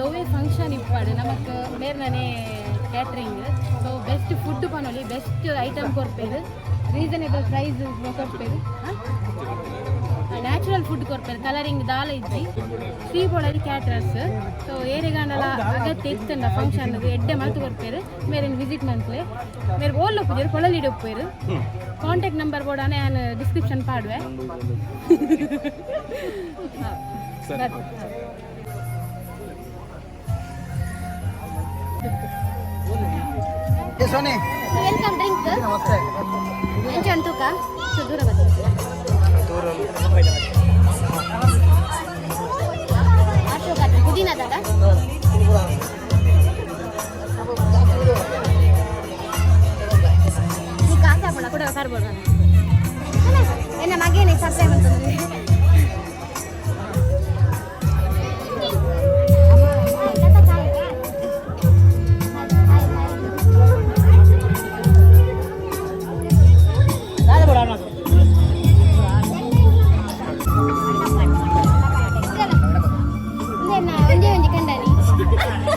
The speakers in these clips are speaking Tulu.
ಒವ್ವೇ ಫಂಕ್ಷನ್ ಇಪ್ಪಾಡು ನಮಕ್ ಮೇರ್ನನೆ ಕ್ಯಾಟ್ರಿಂಗ್. ಸೊ ಬೆಸ್ಟ್ ಫುಡ್ ಪನೊಲಿ, ಬೆಸ್ಟ್ ಐಟಮ್ ಕೊರ್ಪೇರು, ರೀಸನೇಬಲ್ ಪ್ರೈಸ್ ಕೊರ್ಪೇರು, ನ್ಯಾಚುರಲ್ ಫುಡ್ ಕೊರ್ಪೇರು, ಕಲರಿಂಗ್ ದಾಲ ಇಜ್ಜಿ. ಶ್ರೀ ಪೊಳಲಿ ಕ್ಯಾಟ್ರರ್ಸ್. ಸೊ ಏರೆಗಾಂಡಲ ಅಗತ್ಯ ಇತ್ತಂಡ ಫಂಕ್ಷನ್ ಎಡ್ಡೆ ಮಲ್ತು ಕೊರ್ಪೇರು. ಮೇರೆನ್ ವಿಸಿಟ್ ಮನ್ಪುಲೆ. ಮೇರ್ ಓಲ್ ಉಪ್ಪುಜೆರ್, ಪೊಳಲಿಡ್ ಉಪ್ಪುವೆರ್. ಕಾಂಟ್ಯಾಕ್ಟ್ ನಂಬರ್ ಬೋಡಾನೆ ಯಾನ್ ಡಿಸ್ಕ್ರಿಪ್ಷನ್ ಪಾಡುವೆ. ಸರಿ. ಸೋನಿ. Welcome drink. ನಮಸ್ತೆ. ಎಂಚ ತೂಕ ಸೊ ದೂರ ಬರ್ತದೆ. ದೂರ. ಅಶೋಕ ಪುದೀನದಾಗ. ನೀ ಕಾಸು ಹಾಕೋಣ ಕೂಡ ತರ್ಬೋದು. ಎನ್ನ ಮಗೇನೆ ಸರ್ಪ್ರೈಸ್ ಅಂತಂದ್ರೆ. ಒಂದೇ ಒಂಜಿ ಕಂಡನಿ. ಸ್ವಂತ ಕಂಡ,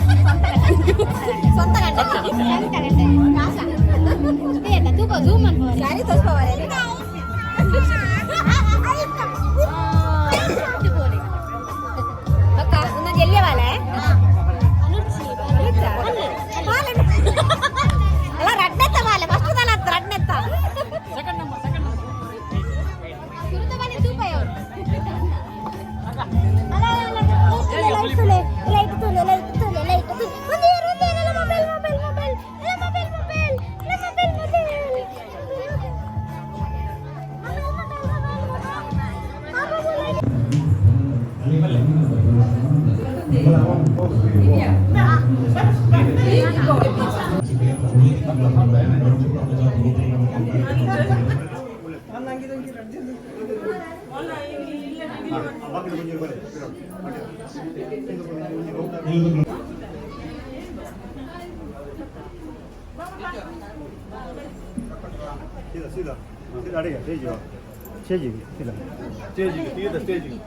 ಸ್ವಂತ ಕಂಡ. ತೂಕ ಝೂಮ್ ಅನ್ಬೋದು. ಸಾರಿ ತೋರಿಸ್ಬೋರೆ. ಅಕ್ಕ, ಒಂದೊಂದು ಎಲ್ಲಿಯ ಬಾಲೆ? ಅಲ್ಲ, ರಡ್ನೆತ್ತ ಬಾಲೆ ಫಸ್ಟ್ ದಲ ರಡ್ನೆತ್ತ. ಸುರುತ ಬಾಲೆ ತೂಪ ಅವರು. ಲೈಟ್ ತುಲೆ, ಲೈಟ್ ತುಲೆ, ಲೈಟ್ ತುಲೆ, ಲೈಟ್ ತುಲೆ. ಒಂದು ಏರು, ಒಂದು ಏರಲ್ಲ. Mobile, mobile, mobile, mobile, mobile, mobile, mobile. ಸೀದಾ ಸೀದಾ ಸೀದಾ, ಅಡಿಗೆ ಸ್ಟೇಜ್ ಸ್ಟೇಜಿಗೆ ಸೀದಾ. ಸ್ಟೇಜಿಗೆ ತೀದ, ಸ್ಟೇಜಿಗೆ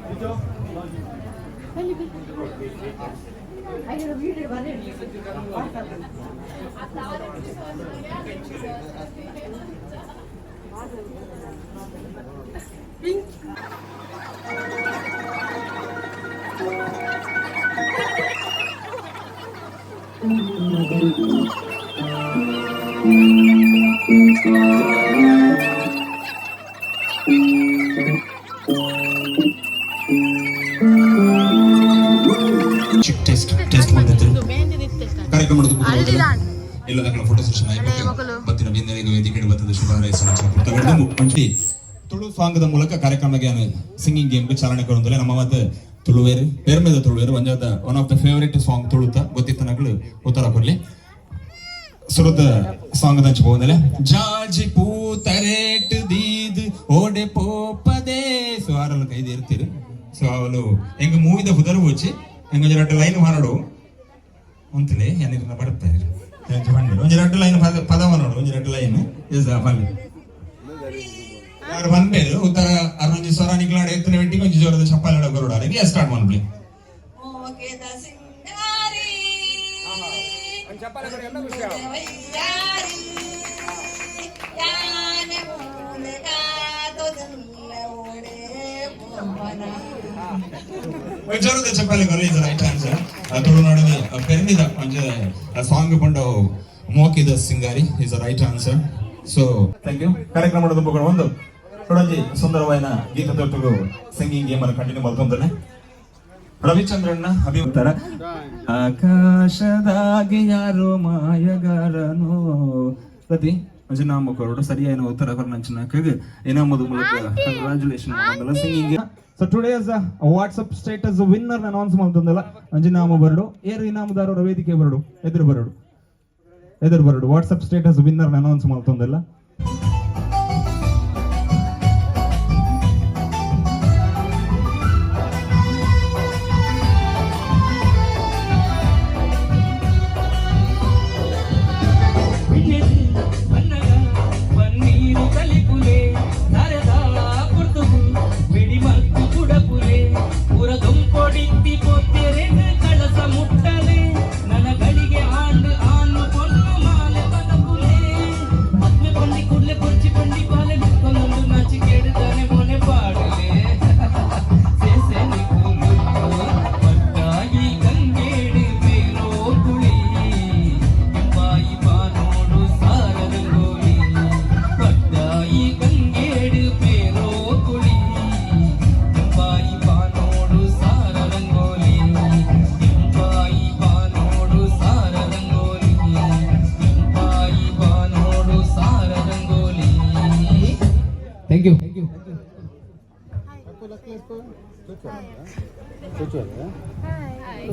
ತೀದ, ಸ್ಟೇಜಿಗೆ. ಚೆಕ್, ಟೆಸ್ಟ್ ಟೆಸ್ಟ್ ಮಾಡಿದ್ರು. ಕಾರ್ಯಕ್ರಮದ ಇಲ್ಲದಗಳ ಫೋಟೋ ಸೆಷನ್ ಆಯ್ತು. ಬತ್ತಿನ ಬಿಂದನಿಗೆ ವೇದಿಕೆ ಬತ್ತದ ಶುಭ ಹಾರೈಸೋಣ. ತುಳು ಸಾಂಗದ ಮೂಲಕ ಕಾರ್ಯಕ್ರಮಕ್ಕೆ ಸಿಂಗಿಂಗ್ ಗೇಮ್ಗೆ ಚಾಲನೆ ಕೊರೊಂದುಲ್ಲೆ. ನಮ್ಮ ಮತ್ತ ತುಳುವೇರು, ಪೆರ್ಮೆದ ತುಳುವೇರು. ಒಂಜಾದ one of the favourite song ತುಳುತ ಗೊತ್ತಿತ್ತನಗಳು ಉತ್ತರ ಕೊರ್ಲಿ. ಸುರುತ ಸಾಂಗ್ ದಂಚ ಪೋವಂದಲೆ. ಜಾಜಿ ಪೂತರೇಟ್ ದೀದ್ ಓಡೆ ಪೋಪದೆ. ಸೊ ಆರಲು ಕೈದಿ ಇರ್ತೀರಿ. ಸೊ ಅವಳು ಎಂಗ ಮೂವಿದ ಪುದರ್ ಹೋಚಿ ಎಂಗ ಒಂಜಿ ರಡ್ಡ್ ಲೈನ್ ಮಾನಡು ಉಂತಲೆ ಏನಿರ್ನ ಬರುತ್ತೆ. ಒಂಜಿ ರಡ್ಡ್ ಲೈನ್ ಪದ ನೋಡು, ಒಂಜಿ ರಡ್ಡ್ ಲೈನ್. ಎಸ್, ಪಲ್ಲೆ ಯಾರು ಪನ್ಪೇರು ಉತ್ತರ ಅರ್ನೊಂಜಿ ಸ್ವರ ನಿಕ್ಲಾಡ ಎತ್ತನ ವೆಟ್ಟಿಗೆ ಒಂಜಿ ಜೋರದ ಚಪ್ಪಾಳೆ ಕೊರಡು. ಸ್ಟಾರ್ಟ್ ಮನ್ಪುಲೆ. ಮೋಕೆದ ಸಿಂಗಾರಿ ವೈಯಾರಿ ಯಾನೆ ಮೂಲಕಾದೊದಲ್ಲ ಓಡೆ ಪೋವನ. ಜೋರದ ಚಪ್ಪಾಳೆ ಕೊರಲಿ. Is right answer. ತುಳುನಾಡಿನ ಪೆರ್ಮಿದ ಒಂಜಿ ಸಾಂಗ್ ಪಂಡ ಮೋಕಿದ ಸಿಂಗಾರಿ is right answer. So thank you. ಕಾರ್ಯಕ್ರಮದ ತುಂಬ ಒಂದು ಒಂಜಿ ಸುಂದರವಾದ ಗೀತ ತೊಟ್ಟುಗು ಸಿಂಗಿಂಗ್ ಗೇಮ್ ಅನ್ನು ಕಂಟಿನ್ಯೂ ಮಲ್ತೊಂದನೆ. ರವಿಚಂದ್ರಣ್ಣ ಅಭಿಮುತ್ತರ. ಆಕಾಶದಾಗೆ ಯಾರೋ ಮಾಯಗಾರನು ಪ್ರತಿ ಒಂಜಿ ಕೊರಡು. ಸರಿಯಾದ ಉತ್ತರ ಕೊರನಂಚಿನ ಇನಾಮದ ಮೂಲಕ congratulation. Singing. So today's WhatsApp status winner announce ಮಲ್ತೊಂದಲ್ಲ. ಒಂಜಿ ನಾಮ ಬರಡು. ಏರು ಇನಾಮದಾರರ ವೇದಿಕೆ ಬರಡು, ಎದುರು ಬರಡು, ಎದುರು ಬರಡು. ವಾಟ್ಸ್ಆಪ್ ಸ್ಟೇಟಸ್ ವಿನ್ನರ್ ಅನೌನ್ಸ್ ಮಲ್ತೊಂದಲ್ಲ. ಪನ್ನೀರು ಕಲಿಪುಲೆ ಸರದಾ ಪುರ್ತುಗು ಬಿಡಿ ಮಲ್ತು ಪುಡಪುಲೆ ಪುರ ದುಂಪೊಡಿತ್ತಿ ಪೊತ್ತಿ.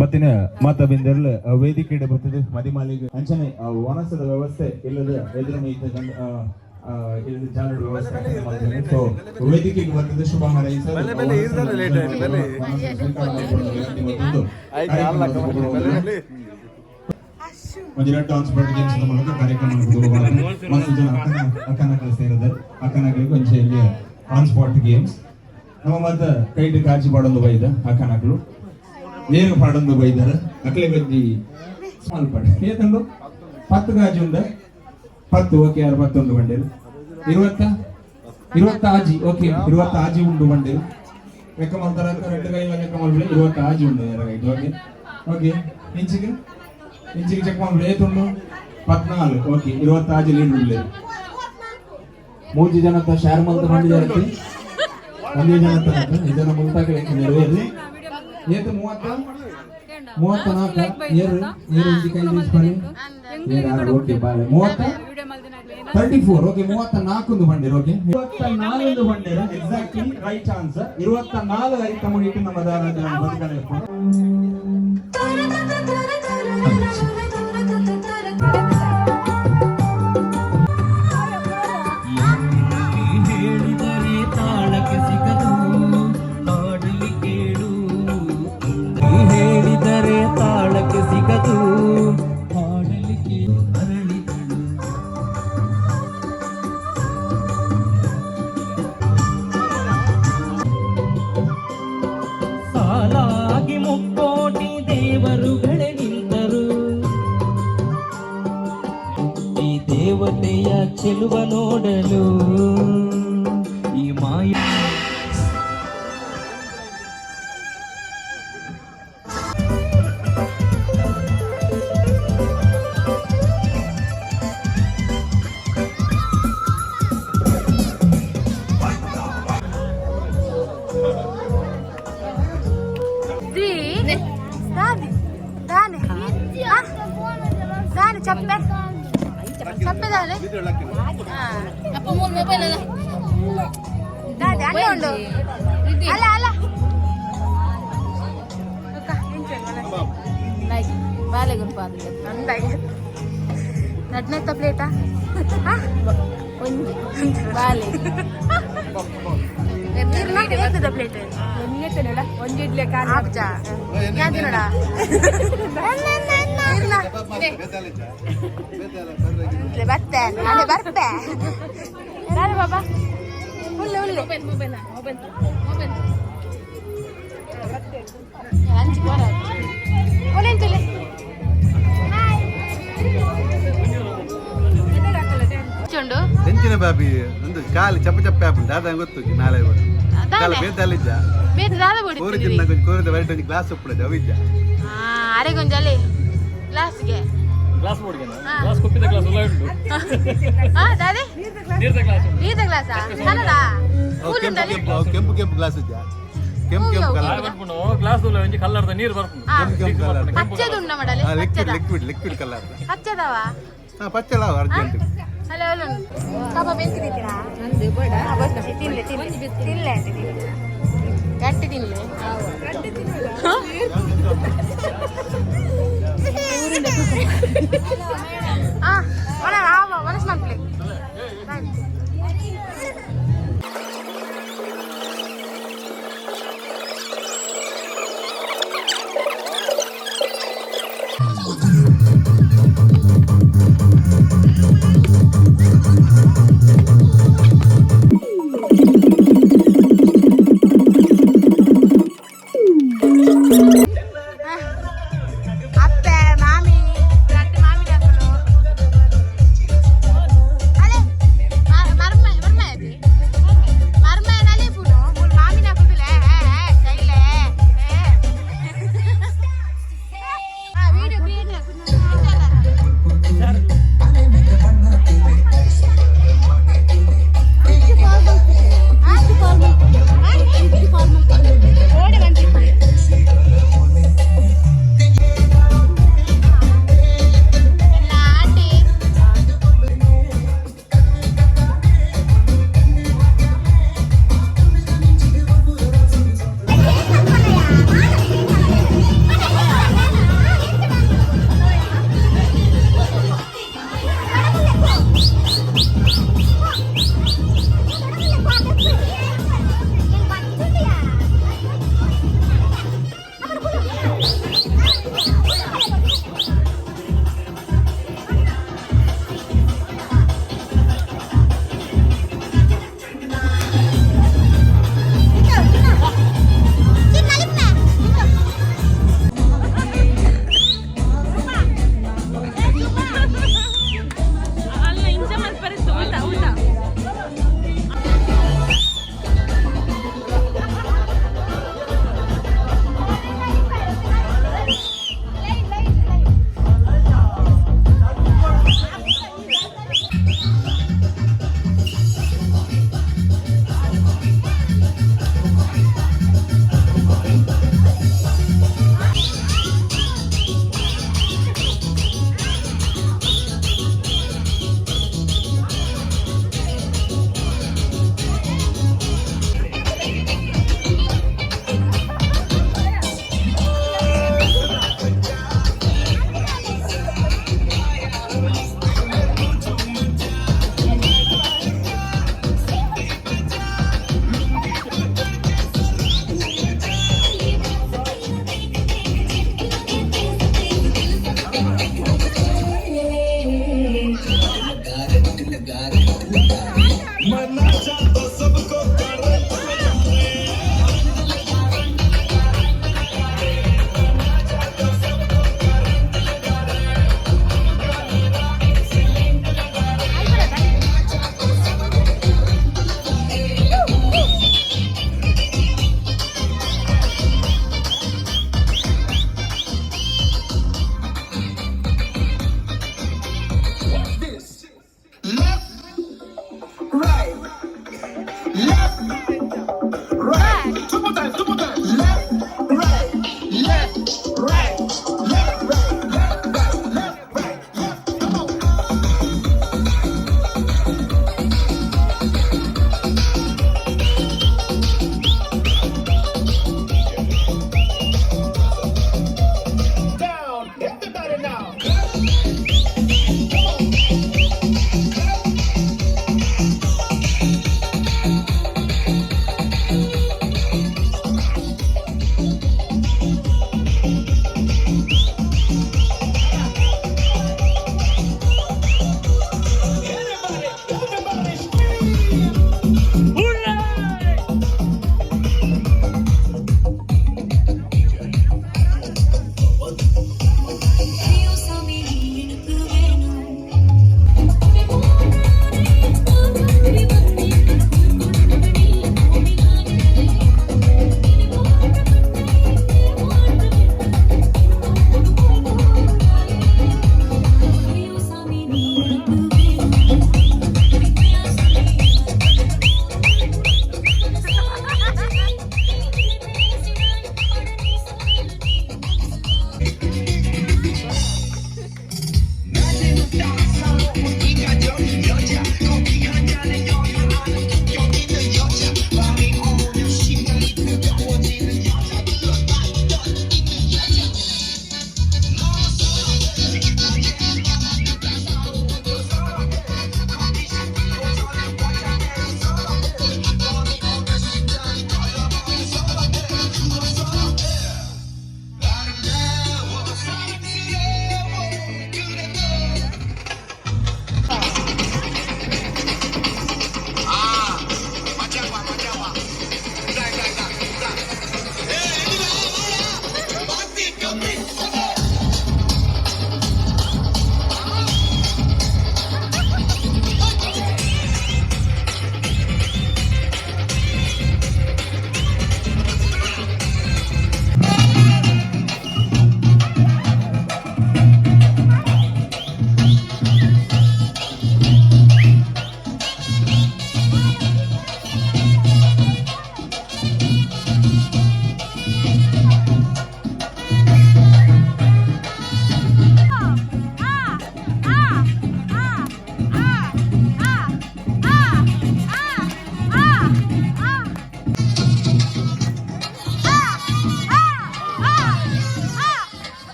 ಮತ್ತಿನ ಮಾತ ಬಿಂದರ್ಲ ವೇದಿಕೆ ಬರ್ತದೆ ಮದಿಮಾಲಿಗೆ ಅಂಚನೆ ವನಸದ ವ್ಯವಸ್ಥೆ ಇಲ್ಲದ ಎದುರು ಮೈತ ಗಂಡ ಇಲ್ಲದ ಜಾಲದ ವ್ಯವಸ್ಥೆ ಮಾಡ್ತಾರೆ. ಸೊ ವೇದಿಕೆಗೆ ಬರ್ತದೆ ಶುಭ ಹಾರೈಸ ಒಂದಿನ ಡಾನ್ಸ್ ಪಾರ್ಟಿ ಗೇಮ್ಸ್ ಮೂಲಕ ಕಾರ್ಯಕ್ರಮ ಮಸ್ತ್ ಜನ ಅಕ್ಕನ ಅಕ್ಕನಗಳು ಸೇರಿದ್ದಾರೆ. ಅಕ್ಕನಗಳಿಗೆ ಒಂಚೆ ಇಲ್ಲಿ ಆನ್ ಸ್ಪಾಟ್ ಗೇಮ್ಸ್. ನಮ್ಮ ಮತ್ತ ಕೈಟ್ ಕಾಜಿ ಪಾಡೊಂದು ಬೈದ ಅಕ್ಕನಗಳು ನೇರು ಪಾಡೊಂದು ಬೈದಾರ. ಅಕ್ಲೆ ಬಂಜಿ ಸ್ಮಾಲ್ ಪಾಡ ಏತಂಡು 10 ಕಾಜಿ ಉಂಡ 10. ಓಕೆ, ಯಾರು 10 ಬಂಡೇರು? 20 26. ಓಕೆ, 26 ಉಂಡು ಬಂಡೇರು. ಲೆಕ್ಕ ಮಾಡ್ತಾರ ಎರಡು ಕೈ ಲೆಕ್ಕ ಮಾಡ್ಬಿಡಿ. 26 ಉಂಡು ಯಾರ ಕೈ? ಓಕೆ ಓಕೆ, ಇಂಚಿಗೆ ಇಂಚಿಗೆ ಚೆಕ್ ಮಾಡ್ಬಿಡಿ. ಏತುಂಡು? 14. ಓಕೆ, 26 ಲೀಡ್ ಉಳ್ಳೆ. ಮೂಜಿ ಜನತ ಶೇರ್ ಮಲ್ತ ಬಂದಿದ್ದಾರೆ. ಒಂದೇ ಜನ ಇದನ್ನ ಮುಲ್ತಾಕಲೆ ನೆರವೇರಿ. ಏತು? 30 34. ಏರು ಏರು ಇಂಚಿ ಕೈ ಬೀಸ್ಕೊಳ್ಳಿ. ಏರು ಆರು. ಓಕೆ, ಬಾಳೆ 30 34. ಓಕೆ, 34 ಬಂದಿರು. ಓಕೆ, 24 ಬಂದಿರು. Exactly right answer 24. ಐತ ಮುಗಿಟ್ಟು ನಮ್ಮ ದಾರ ಬದುಕಲೆ. ಹೇಳಿದರೆ ತಾಳಕ್ಕೆ ಸಿಗದು, ಹಾಡಲಿ ಕೇಳು. ನೀ ಹೇಳಿದರೆ ತಾಳಕ್ಕೆ ಸಿಗದು, ಹಾಡಲಿ ಕೇಳು. ಅರಳಿದಳು. ಸಾಲಾಗಿ ಮುಕ್ಕೋಟಿ ದೇವರುಗಳೇ ನಿಂತರು, ಈ ದೇವತೆಯ ಚೆಲುವ ನೋಡಲು. ಈ ಮಾಯ ದಾನೆ ದಾನೆ ದಾನೆ ಚಪ್ಪೆ ಚಪ್ಪೆ ದಾನೆ. ಅಪ್ಪ ಮೂರು ಮೊಬೈಲ್ ಅಲ್ಲ. ದಾದೆ ಅಲ್ಲ ಉಂಡು ಅಲ್ಲ ಅಲ್ಲ. ಬಾಲೆ ಗುರುಪ. ಅಂದಾಗೆ ನಡ್ನೆತ್ತ ಪ್ಲೇಟಾ? ಒಂಜಿ ಬಾಲೆ. ಏತದ ಪ್ಲೇಟ್? ಒಂಜಿ ಇಡ್ಲಿ. ಆಬ್ಜಾ ಯಾದಿನೋಡ ಬತ್ತೆ ಅದೇ ಬರ್ತೆ. ದಾರೆ ಬಾಬಾ ಉಲ್ಲೆ ಉಲ್ಲೆ. ಮೊಬೈಲ್ ಮೊಬೈಲ್ ಮೊಬೈಲ್ ಮೊಬೈಲ್ ಅಂಚು ಬೋರ. ಒಲೆಂತಲೆ. ಚುಂಡು. ಹೆಂಚಿನ ಬಾಬಿ ಒಂದು ಕಾಲಿ ಚಪ್ಪ ಚಪ್ಪೆ ಆಪುಂಡು ದಾದ ಗೊತ್ತು ನಾಳೆ ಬರು. ದಾನೆ? ಬೇತಲ್ಲಿಜ್ಜ. ಬೇರೆ ದಾದ ಕೋರಿ ಬೋಡಿ. ತಿನ್ನ ಕೊಂಚ ಕೋರಿದ ಬೈಟ್ ಒಂಜಿ ಗ್ಲಾಸ್ ಉಪ್ಪುಡಜ ಅವಿಜ್ಜ. ಅರೆ ಗೊಂಜಾಲೆ ಗ್ಲಾಸ್ಗೆ. ಗ್ಲಾಸ್ ಬೋರ್ಡ್ಗೆ ಗ್ಲಾಸ್ ಕುಪ್ಪಿದ ಗ್ಲಾಸ್ ಉಲ್ಲ ಉಂಟು. ಹಾ ದಾದೆ. ನೀರ್ದ ಗ್ಲಾಸ್. ನೀರ್ದ ಗ್ಲಾಸಾ? ಕನ್ನಡ. ಅವು ಕೆಂಪು ಕೆಂಪು, ಅವು ಕೆಂಪು ಕೆಂಪು ಗ್ಲಾಸ್ ಇಜ್ಜ, ಕೆಂಪು ಕೆಂಪು ಕಲರ್. ಬರ್ಪುಂಡು ಗ್ಲಾಸ್ ಉಲ್ಲ ಒಂಜಿ ಕಲ್ಲರ್ದ ನೀರು ಬರ್ಪುಂಡು. ಹಾ. ಕೆಂಪು ಕೆಂಪು ಕಲರ್. ಪಚ್ಚೆದು ಉಂಡ ಮಾಡಲೆ. ಲಿಕ್ವಿಡ್. ಪಚ್ಚದ. Liquid liquid colour. ಪಚ್ಚದವ. ಹಾ, ಪಚ್ಚಲ ಅರ್ಜೆಂಟ್. ಹಲೋ ಹಲೋ, ಕಬಾಬ್ ಎಂತ ತಿಂತೀರಾ? ತಿನ್ಲೆ ತಿನ್ಲೆ ತಿನ್ಲೆ ಆಂಟಿ, ತಿನ್ಲೆ ಗಟ್ಟಿ ತಿನ್ಲೆ. ಆ ಒಣ ಆವ ಒಣಸ್ ಮನ್ಪ್ಲೆ.